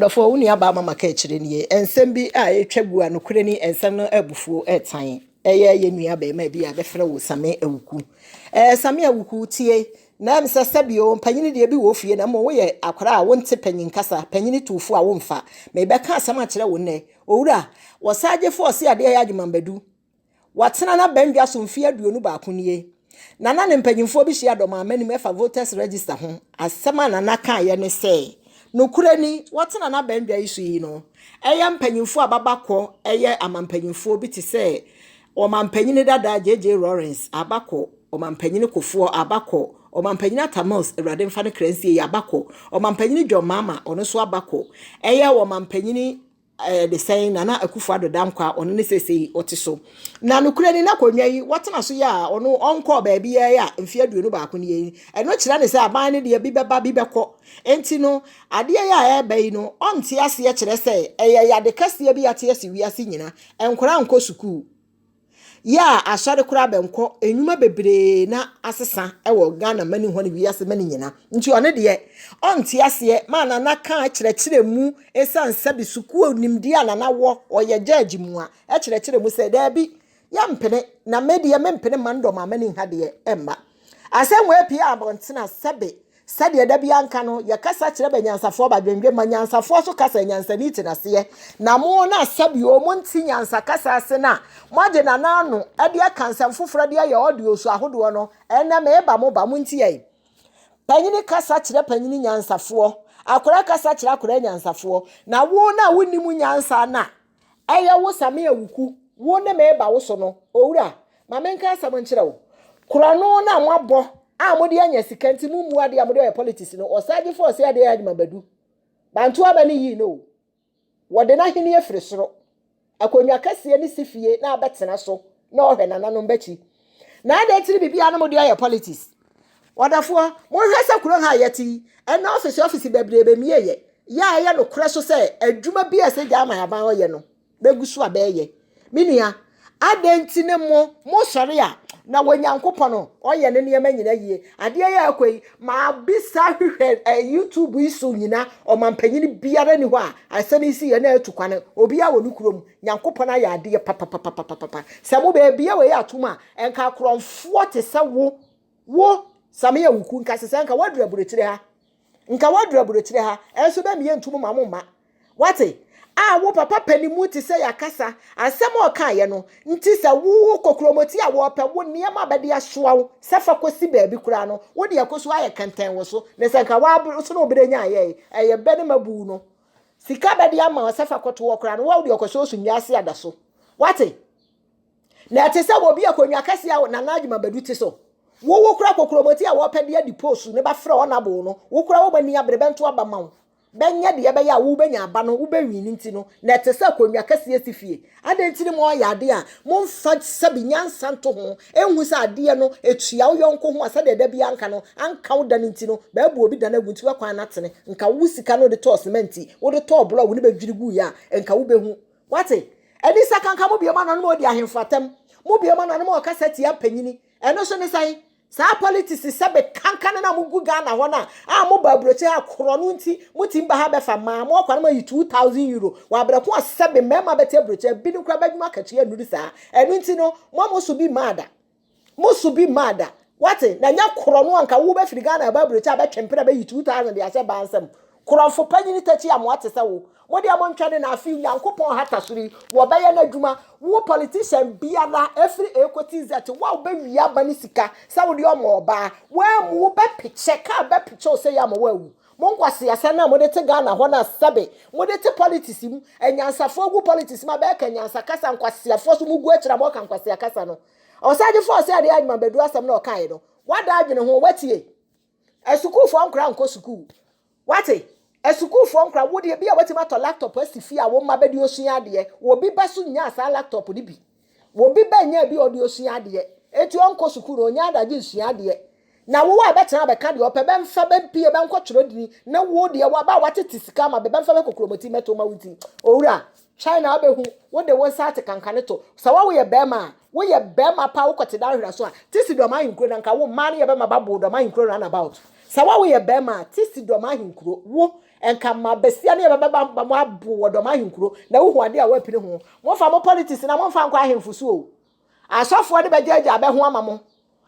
Dɔfoɔ, wo nua baa mama ka akyire nie. Nsɛm bi a ɛretwa gu a nokorɛ ni nsɛm no abufuo ɛretan. Ɛyɛ yɛn nua barima bi a bɛfrɛ wo Same Awuku. Ɛɛ Same Awuku tie na ɛm sɛ sɛbio mpanyini deɛ bi wɔ fie na mmom woyɛ akwadaa a wonte panyin kasa, panyini tuufo a womfa. Mebɛka asɛm akyerɛ wo nnɛ. Owura, wɔsagyefo ɔse adeɛ yɛ adwumambadu. Watena n'abannwa so mfeɛ 21 nie. Nana ne mpanyinfoɔ bi hyia dɔm amanim ɛfa voters register ho. Asɛm a Nana kaeɛ ne sɛ, nokorɛ ni, wɔtena n'abannwa yi so yi no, ɛyɛ mpanyinfoɔ a baba kɔ ɛyɛ amampanyinfoɔ bi te sɛ ɔmampanyini dada JJ Lawrence abakɔ, ɔmampanyini Kufuor abakɔ, ɔmampanyini Atta Mills, Awurade mfa ne kra nsie yi abakɔ, ɔmampanyini John Mahama ɔno nso abakɔ, ɛyɛ ɔmampanyini ɛɛ de sɛn Nana Akufo Addo Dankwa ɔno ne seesei ɔte so. Na nokorɛ ni n'akonnwa yi wɔtena so yɛ a ɔno ɔnkɔɔ baabiara yi a mfeɛ 21 nie yi. Ɛno kyerɛ ne sɛ aban no deɛ bi bɛba bi bɛkɔ. Enti no adeɛ yi a ɛreba yi no ɔnte aseɛ kyerɛ sɛ ɛyɛ yade kɛseɛ bi ate asi wiase nyina. Nkwadaa nkɔ sukuu. Yɛ a asɔre koraa bɛnkɔ, nnwuma bebree na asesa wɔ Ghana mani hɔ ne wiase mani nyina. Nti ɔno deɛ ɔnte aseɛ ma Nana kaa kyerɛkyerɛ mu ɛsiane sɛbi sukuu nimdeɛ a Nana wɔ, ɔyɛ judge mua, ɛkyerɛkyerɛ mu sɛ daabi, yɛmpene, na me deɛ mempene mma ndɔm amani nha deɛ ɛmma. Asɛm wei pie abɔntene a sɛbe Sɛdeɛ da biara nka no, yɛkasa kyerɛ bɛ nyansafoɔ badwendwen ma nyansafoɔ so kasa nyansani te n'aseɛ. Na mo na sɛbio monte nyansa kasa ase no a, moagye nana ano de aka nsɛm foforɔ de ayɛ audio so ahodoɔ no, ɛnnɛ meeba mo ba, montie yi. Panyini kasa kyerɛ panyini nyansafoɔ, akwadaa kasa kyerɛ akwadaa nyansafoɔ. Na wo na wonnim nyansa no a, ɛyɛ wo Same Awuku, wo ne meba wo so no, owura, ma menka asɛm nkyerɛ wo. Korɔno no a moabɔ a mode anya sika nti mummu adeɛ a mode ɔyɛ politics no, ɔsagyefo ɔsɛ adeɛ yɛ adwuma badu. Banto aba ne yii no. Wɔde n'ahenni afiri soro. Akonnwa kɛseɛ ne si fie na abɛtena so na ɔhwɛ nananom bɛkyi. Na adɛn nti ne biribiara no mode ɔyɛ politics? Ɔdɔfoɔ, monhwɛ sɛ kuro ha a yɛte yi, ɛnɛ ɔfisi ɔfisi bebree bɛmie yɛ. Yɛ a ɛyɛ nokorɛ so sɛ adwuma bi a ɛsɛ gya ama aban ɔyɛ no, bɛgu so a bɛyɛ. Me nua, adɛn nti ne mo, mosɔre a, na wɔ Nyankopɔn ɔyɛ ne nneɛma nyina yie. Adeɛ yɛ akɔ yi, maabisa hwehwɛ YouTube yi so nyina, ɔmampanyini biara ni hɔ a, asɛm yi si yɛ na atu kwane. Obiara wɔ ne kurom. Nyankopɔn ayɛ adeɛ papapapapapa. Sɛ mo beebia wɔ yɛ atom a, ɛnka akorɔmfoɔ te sɛ wo, wo, Same Awuku, nka sesɛ nka woaduru aburokyire ha. Nka woaduru aburokyire ha, ɛnso bɛmmie ntom ma mo mma. Wate? A wo papa panimu te sɛ yɛakasa, asɛm a ɔkaeɛ no, nti sɛ wo kokuromoti a wɔpɛ wo nneɛma bɛde asoa wo sɛ fa kɔsi baabi koraa no, wode ɛkɔ so ayɛ kɛntɛn wo so, ne sɛ nka woabere so na wobɛde nyaayɛ ɛyɛ bɛ ne mabu no. Sika bɛde ama wo sɛ fa kɔto hɔ koraa no, wo a wode ɔkɔ so so nnwa ase ada so. Wate? Na ɛte sɛ obi akonnwa kɛse a Nana Adwuma Badu te so. Wo wo kora kokuromoti a wɔpɛ de adi post ne bɛfrɛ ɔnabo no, wo kora wo m'ani abere bɛnto aba ma wo. Bɛnyɛ deɛ ɛbɛyɛ a wobɛnya aba no, wobɛwin nti no, na ɛte sɛ akonnwa kɛseɛ si fie. Adɛn nti ne mo ɔyɛ adeɛ a momfa sɛbi nyansa nto ho, ɛnhu sɛ adeɛ no ɛtua wo yɔnko ho a sɛdeɛ da bi anka no, anka wo da no nti no, bɛabu obi da no agu nti woakwan no atene. Nka wo sika no wode tɔɔ semɛnti, wode tɔɔ blɔg ne bɛdwiri guiɛ a, nka wobɛhu. Wate? Ɛni sɛ kanka mo biom ano no ma ɔdi ahemfo atam. Mo biom ano no ma ɔkasa tia mpanyini. Ɛno so ne sɛn? Saa politics sɛ bekanka no na mo gu Ghana hɔ na a mo ba aburokyi ha korɔ no nti mo tim ba ha bɛfa maa mo akwa no ma yi €2000 wɔ abrɛko a sɛbe mmarima bɛte aburokyi bi no kora bɛdwuma akatua nnuru saa. Ɛno nti no mo a mo so bi maa da. Mo so bi maa da. Wate? Na nya korɔ no anka wo bɛfiri Ghana aba aburokyi a bɛtwe mpena bɛyi 2000 de ahyɛ baa nsam. Korɔmfo panyini takyi amoa te sɛ wo. Mo deɛ mo ntwɛne na afei Nyankopɔn hata soro yi wɔbɛyɛ n'adwuma. Wo politician biara ɛfiri A kɔsi Z wo a wobɛwie aba ne sika sɛ wode ɔma ɔbaa woamu wo bɛpekyɛ kaa bɛpekyɛ wo sɛ yɛ ama woawu. Mo nkwaseasɛm no a mode te Ghana hɔ no a sɛbe mode te politics mu anyansafoɔ gu politics mu a bɛɛka nyansa kasa nkwaseafoɔ so mugu akyire a moka nkwasea kasa no. Ɔsagyefo ɔsɛ adeɛ adwuma bɛdu asɛm na ɔkaeɛ no wada adwene ho watie. Asukuufoɔ nkora nkɔ sukuu. Wate? Asukuufoɔ nkora wo deɛ bi a watumi atɔ laptop asi fie a wo mma bɛde osua adeɛ. Obi ba so nyaa saa laptop no bi. Obi ba nyaa bi a ɔde osua adeɛ. Eti ɔnkɔ sukuu no onya adagye nsua adeɛ. Na wo a bɛtena bɛka deɛ ɔpɛ bɛmfa bɛmpie bɛnkɔ twerɛ dini na wo deɛ waba a watete sika ama bɛ bɛmfa bɛkɔkuromoti mɛto ma wo ti. Owura, China abɛhu wode wo nsa ate kankane to. Sɛ wa woyɛ bɛrima a, woyɛ bɛrima pa wokɔte da ahwera so a, te si dɔm ahenkuro na nka wo mmaa no yɛ bɛma babo dɔm ahenkuro roundabout. Sɛ wa woyɛ bɛrima a, te si dɔm ahenkuro. Wo, Nka ma basia ne yɛbɛba ba mo abo wɔ dɔm ahenkuro na wohu adeɛ a woapini ho. Momfa mo politics na momfa nkɔ ahemfo so o. Asɔfoɔ no bɛgyaagyaa bɛ ho ama mo.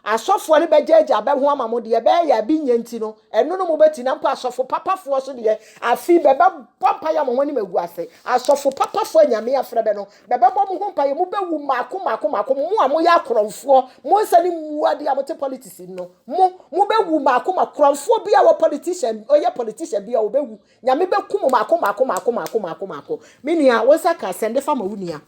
Asɔfoɔ no bɛgyaagyaa bɛ ho ama mo deɛ ɛbɛyɛ yɛ abi nyɛ nti no, ɛno no mobɛti na mpo asɔfo papafoɔ so deɛ, afei bɛbɛbɔ mpaeɛ ama mo anim agu ase. Asɔfo papafoɔ a Nyame afrɛ bɛ no, bɛbɛbɔ mo ho mpaeɛ, mobɛwu mmaako mmaako mmaako, mo a moyɛ akorɔmfoɔ, mo nsa ne mmu adeɛ a mote politics mu no, mo, mobɛwu mmaako ma korɔmfoɔ bi a wɔ politician, ɔyɛ politician bi a ɔbɛwu. Nyame bɛku mo mmaako mmaako mmaako mmaako mmaako mmaako. Me nua, wo nsa ka sɛnde fa ma wo nua.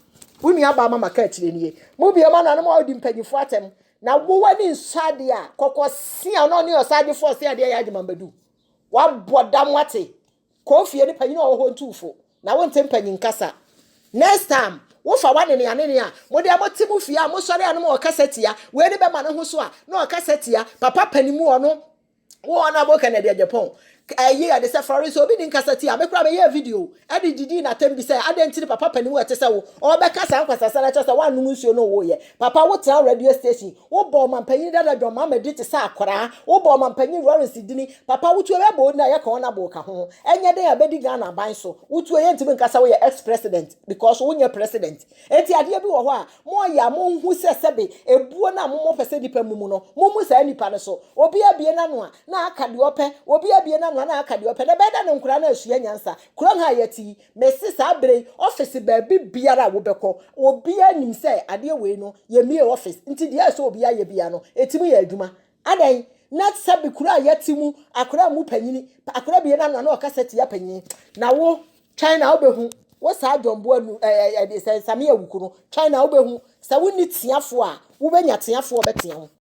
Wo nua baa ma maka akyire nie. Mo bie ma nanom a ɔdi mpanyinfoɔ atɛm. Na wo w'ani nsɔ adeɛ a, kɔkɔ sia na ɔne ɔsaagyefoɔ ɔse adeɛ yɛ agyema mbɛdu. Wabɔ dam wate. Kɔ fie ne panyin a ɔwɔ hɔ ntuufo. Na wonte mpanyin kasa. Next time, wofa w'anene anene a, mo deɛ mote mo fie a, mosɔre a no ma ɔkasa tia. Wei ne bɛma ne ho so a, na ɔkasa tia. Papa panimu ɔno, wo Honorable Kennedy Agyapong, ɛyi yɛde sɛ Florence obi ni nkasa ti a mekura meyɛ video ɛde didi n'atɛm bi sɛ adɛn nti ne papa panimu ɛte sɛ wo ɔbɛka saa nkwasasa no kyerɛ sɛ woanom nsuo no woyɛ papa. Wotena radio station, wobɔ ɔmampanyin dada John Mahama di te sɛ akwaraa, wobɔ ɔmampanyin Lawrence dini. Papa, wotuo bɛbɔ na yɛka wɔn abo ka ho ɛnyɛ den a bɛdi Ghana aban so. Wotuo yɛntumi nkasa woyɛ ex president because wonyɛ president. Eti adeɛ bi wɔ hɔ a moyɛ a monhu sɛ sɛbe ebuo no a momɔ pɛ sɛ nipa mu mu no mommu saa nipa no so. Obi abie n'ano a na aka deɛ ɔpɛ, obi abie n'ano a na aka deɛ ɔpɛ, na ɛbɛyɛ dɛ ne nkora no asua nyansa. Kurom ha yɛte yi, mesi saa bere yi, office baabi biara a wobɛkɔ, obiara nim sɛ adeɛ wei no yɛmie office nti deɛ ɛsɛ obi ayɛ bia no ɛtumi yɛ adwuma. Adan na sɛbi kuro a yɛte mu, akora mu panyini, akora bie n'ano a na ɔkasa tia panyini. Na wo twɛn na wobɛhu wo saa dwɔnboa nu ɛɛ ɛde sɛ Sammy Awuku no. Twɛn na wobɛhu sɛ wonni teafoɔ a wobɛnya teafoɔ bɛtea wo.